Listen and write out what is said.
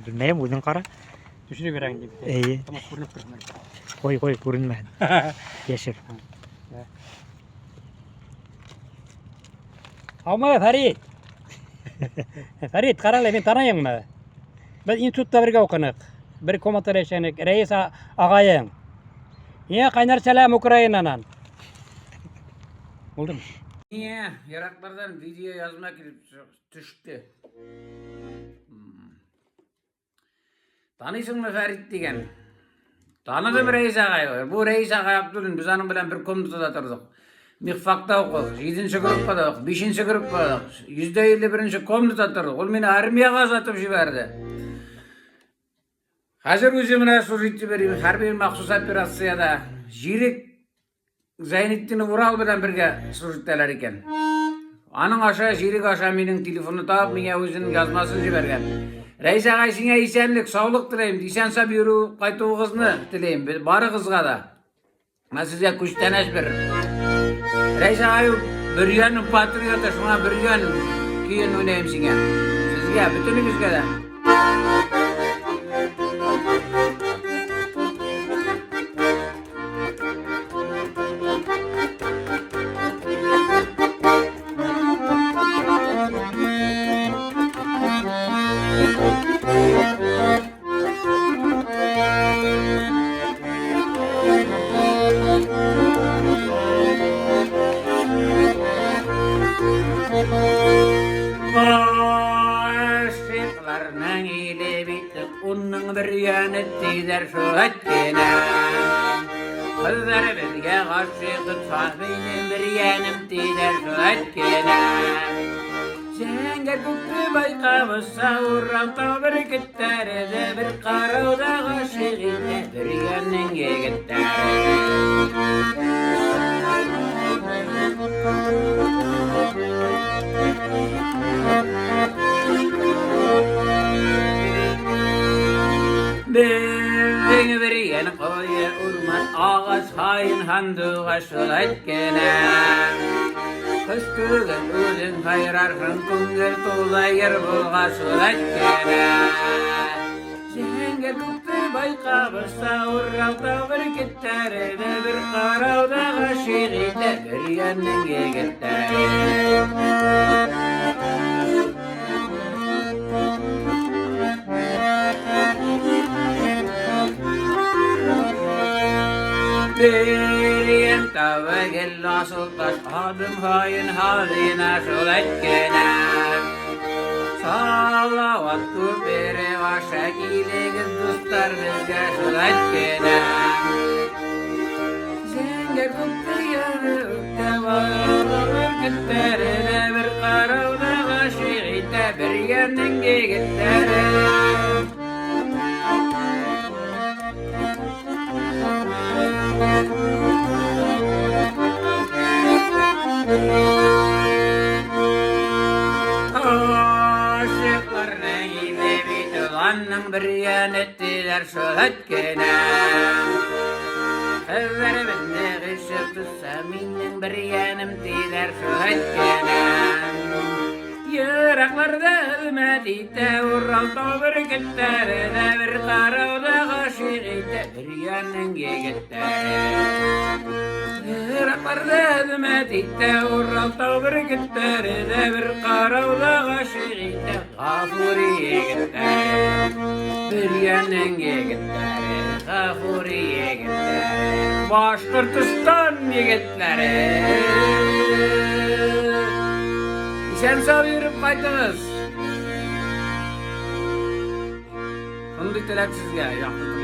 Белмәем, үзең кара. Төшереп бирәң дип. Әйе. Тамак күренеп торсын. Кой, кой, күренмәһен. Яшер. Һаумы, Фәрит? Фәрит, кара әле, мин таныйыңмы? Без институтта бергә укынык. Бер комнатада яшәнек. Рәис агаең. Миңа кайнар сәлам Украинанан. Булдымы? Миңа ераклардан видео язма килеп төште. Таныйсыңмы Фәрит дигән? Таныдым Рәис агай. Бу Рәис агай Абдуллин, без аның белән бер комнатада тордык. Мехфакта укыдык, 7 группада укыдык, 5 группада укыдык, 151 комнатада тордык. Ул мине армиягә озатып җибәрде. Хәзер үзе менә служить итеп хәрби махсус операциядә. Җирек Зәйнетдинов Урал белән бергә служить итәләр икән. Аның аша, җирек аша минем телефонны табып, миңа үзенең язмасын җибәргән. Рәис агай, сиңа исәнлек, саулык теләйм, исән сау йөрү кайтуыгызны теләйм, барыгызга да. Менә сезгә күчтәнәч бер. Рәис агай Бөрьянның патриоты, шуңа Бөрьян көен уйнайм сиңа. Сезгә, бөтенегезгә дә. Гашыйкларның иле бит Унның бер яны тизәр шулай кенә. Кызлар безгә гашыйк тотса, минем бер яным тизәр шулай кенә. Зәңгәр күкне байкабызса, Урал тау бөркетләре дә бер карауда гашыйк итә бер янның егетләре. Бең бергән кое урман агач һаен һандугач шул әйткенә. Кыш түгел үзең хайрарсың күңел тулы ер булгач шул әйткенә. Зәңгәр күкне байкабызса, Урал тау бөркетләре дә бер карауда гашыйк итә Бөрьянның егетләре. Бөрьян тавы гел асыл таш, адым һаен хазина шул әйткенә. Салават күпере аша килегез, дуслар, безгә шул әйткенә. Зәңгәр күкте яры үктә бөркетләре дә бер карауда гашыйк итә бер янның егетләре. Гашыйкларның иле бит уланның бер яны тиләр шул әйткенә. Кызлар безне гыйшык тотса, минем бер яным тиләр шул әйткенә. Еракларда хезмәт итә Урал тау бөркетләре дә бер карауда гашыйк итә бер янның егетләре. Еракларда хезмәт итә Урал тау бөркетләре дә бер карауда гашыйк итә Гафури егетләре. Бер янның егетләре, Гафури егетләре, Башкортостан егетләре. Исән сау йөреп кайтыгыз. Шундый теләк сезгә, якты теләк.